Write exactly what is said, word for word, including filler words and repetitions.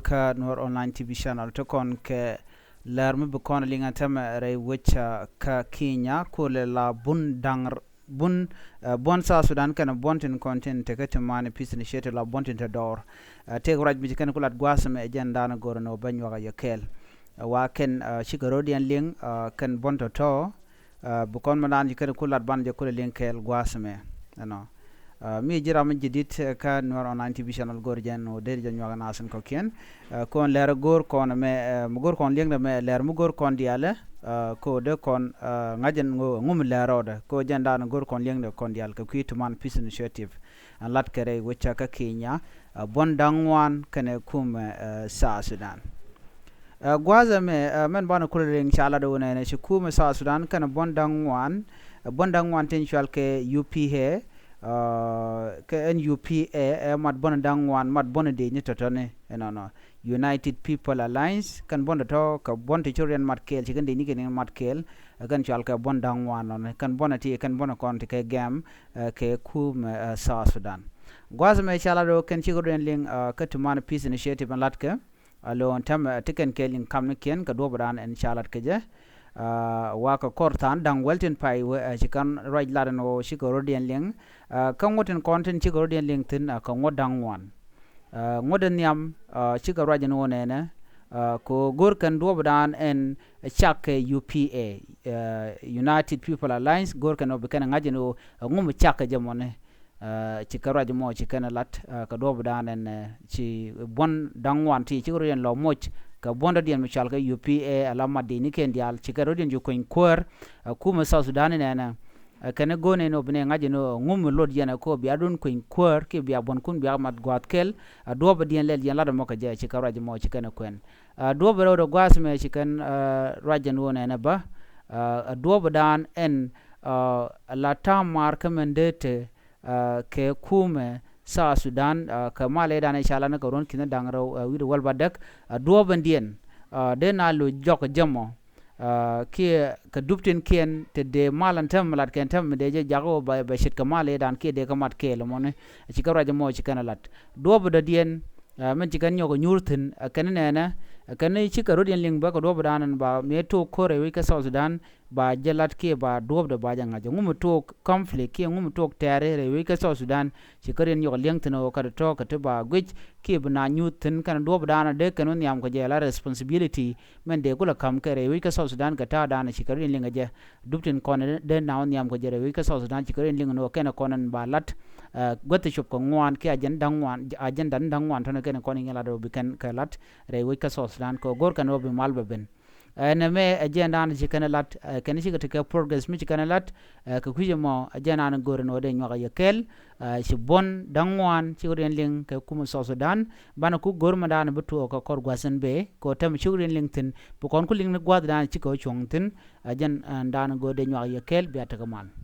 Kä Nuɔr Online T V Channel ti kɔn kɛ lɛr mi bi kɔn liŋ a tämɛ rɛy wec kä Kenya kulɛ la bun daŋ bun buɔn South Sudan kɛn buɔn tin kɔn tin tekä ti mani Peace Initiative la buɔn tin te dɔɔr. Tëëk ruac mi ci kɛn ku lat gua̱a̱th mɛ jɛn da̱a̱n go̱r ni wä bä nyuak a yɛ kɛɛl. Wa kɛn cikɛ ro̱diɛn liŋ kɛn buɔn tɔ̱tɔ̱. Bi kɔn mi daan ci kɛn ku lat ban jɛ kulɛ liŋ kɛɛl gua̱a̱th mɛ ɛnɔ. Mi ji̱ ram mi ji̱ dit kä Nuɔr Online T V Channel go̱r jɛn wä dee jɛ nyuak naath in kɔ̱kiɛn. Kɔn lɛr go̱r kɔn mɛ mi go̱r kɔn liɛŋdɛ mɛ lɛr mi go̱r kɔn diaalɛ. Ko dee kɔn ŋa̱c ɛn ŋu mi lɛr rɔɔdɛ ko jɛn daan go̱r kɔn liɛŋdɛ kɔn diaal kɛ kui̱ tuman Peace Initiative. Ɛn lat kɛ rɛy wecä kä Kenya buɔn da̱ŋ ŋuan kɛnɛ kumɛ South Sudan. Gua̱a̱th ɛmɛ mɛn banɛ kulɛ liŋ ca lat wä nɛnɛ ci kumɛ South Sudan kɛnɛ buɔn da̱ŋ ŋuan. Buɔn da̱ŋ ŋuan tin cual kɛ U P A kɛ N U P A ɛ mat buɔn da̱ŋ ŋuan mat buɔn dee ni tɔ̱tɔ̱ni ɛnɔnɔ. United People Alliance kɛn buɔn tɔ̱tɔ̱ kɛ buɔn ti coriɛn mat kɛɛl ci kɛn dee ni kɛn mat kɛɛl. Kɛn cual kɛ buɔn da̱ŋ ŋuan nɔni kɛn buɔn ti kɛn buɔn kɔn ti kɛ gɛm kɛ kumɛ South Sudan. Gua̱a̱th ɛmɛ ca lat wä kɛn cikɛ ro̱diɛn liŋ kä tuman Peace Initiative ɛn lat kɛ. Alo ɛn tɛmɛ ti kɛn kɛ liŋ kamnikiɛn kɛ duɔ̱pdan ɛn ca lat kɛ jɛ. Wa kɛ kɔr tha̱a̱n da̱ŋ wäl tin pay wee ci kɛn ruac lat ɛn ɣöö cikɛ ro̱diɛn liŋ. Kä ŋuɔ̱t tin kɔn tin cikɛ ro̱diɛn liŋ thi̱n kɛ ŋuɔ̱t da̱ŋ ŋuan. Ŋuɔ̱t in nhiam cikɛ ruac ɛn ɣöö nɛnɛ kɛ ɣöö go̱r kɛn duɔ̱pdan ɛn cak kɛ U P A, United People Alliance go̱r kɛn ɣöö bi kɛn ŋa̱c ɛn ɣöö ŋum cak kɛ jɛ mɔni. Ci kɛ ruac mɔ ci kɛn lat kɛ duɔ̱pdan ɛn ci buɔ̱n da̱ŋ ŋuan ti ci kɛ rɔ̱diɛn lɔ moc kɛ buɔ̱n dɔ̱diɛn mi cual kɛ U P A ala mat di ni kɛn diaal ci kɛ rɔ̱diɛn ju kueny kuäär. Kumɛ South Sudan inɛnɛ kɛn go̱n ɛn ɔ bi nɛ ŋa̱c ɛn ɔ ŋum lot yɛn ɛ ko bia dun kueny kuäär ki bia buɔ̱n kun bia mat gua̱a̱th kɛl. Duɔ̱pdiɛn lɛl yɛn lat ɛmɔ kɛ jɛ ci kɛ ruac mɔ ci kɛn kuɛn. Duɔ̱p rɛw rɛ gua̱a̱th mɛ ci kɛn ruac ɛn ɣöö nɛnɛ bä. Duɔ̱pdan ɛn la ta̱a̱m maar kä mɛn dee te kɛ kumɛ South Sudan kɛ mal ëëdan ɛ ca lan kɛ ruɔ̱n ki̱n da̱ŋ rɛw wi̱r wäl ba däk. Duɔ̱ɔ̱p ɛn diɛn dee na lo̱c jɔk jɛ mɔ kiɛ kɛ dup tin kiɛn te dee mal ɛn tɛm lat kɛn tɛm mi dee jɛ jak ɣöö bɛ ce̱tkɛ mal ëëdan kiɛ dee kɛ mat kɛɛl ɛmɔni. Ci kɛ ruac ɛmɔ ci kɛn ɛ lat duɔ̱ɔ̱p ɛ dɔ̱diɛn. Min ci kɛn nyɔk ɛ nyuur thi̱n ɛ kɛn nɛɛnɛ ɛ kɛn ci kɛ ro̱diɛn liŋ bä kɛ duɔ̱ɔ̱p ɛ da̱a̱n ɛn ba mëë to̱o̱k ko̱r ɛ wec kɛ South Sudan. Ba jɛ lat kiɛ ba duɔ̱ɔ̱pdɛ ba jɛ ŋa̱c ɛ ŋum tok conflict kiɛ ŋum tok tɛɛri rɛy wec kä South Sudan. Ci kä riɛn yɔk liɛŋ thi̱n ɣöö kä tɔ̱ kä ti ba guic kiɛ bi na nyuuth thi̱n kɛn duɔ̱ɔ̱pdan dee kɛn wä nhiam kɛ jɛ la responsibility. Mɛn dee kulɛ ka̱m kɛ rɛy wec kä South Sudan kɛ ta̱a̱dan ci kä riɛn liŋ kɛ jɛ. Dup tin kɔn dee na wä nhiam kɛ jɛ rɛy wec kä South Sudan ci kä riɛn liŋ ni ɣöö kɛn kɔn ɛn ba lat. Guäth cop kɛ ŋuan kiɛ ajɛn da̱ŋ ŋuan ajɛn da̱ŋ da̱ŋ ŋuan tɔ̱nɛ kɛn kɔn in yɛn lat ɣöö bi kɛn kɛ lat rɛy wec kä South Sudan kɛ go̱r kɛn ɣöö bi mal bɛ ben. Ɛn ɛmɛ ɛ jɛn dan ci kɛn lat kɛn cikɛ tekɛ progress mi ci kɛn lat. Kɛ kui̱c ɛmɔ ɛ jɛn dan go̱r ɛn ɣöö dee nyuak ɛ yɛ kɛl. Ci buɔ̱n da̱ŋ ŋuan ci ɣöö dee liŋ kɛ kumɛ South Sudan. Banɛ ku go̱r mɛ dan bi tuɔɔk kɛ kɔr gua̱th ɛn bee kɛ ɣöö tɛm ci ɣöö dee liŋ thi̱n bi kɔn ku liŋ ni gua̱th dan cikɛ ɣöö cuɔ̱ŋ thi̱n. Ɛ jɛn dan go̱r dee nyuak ɛ yɛ kɛl bia tekɛ mal.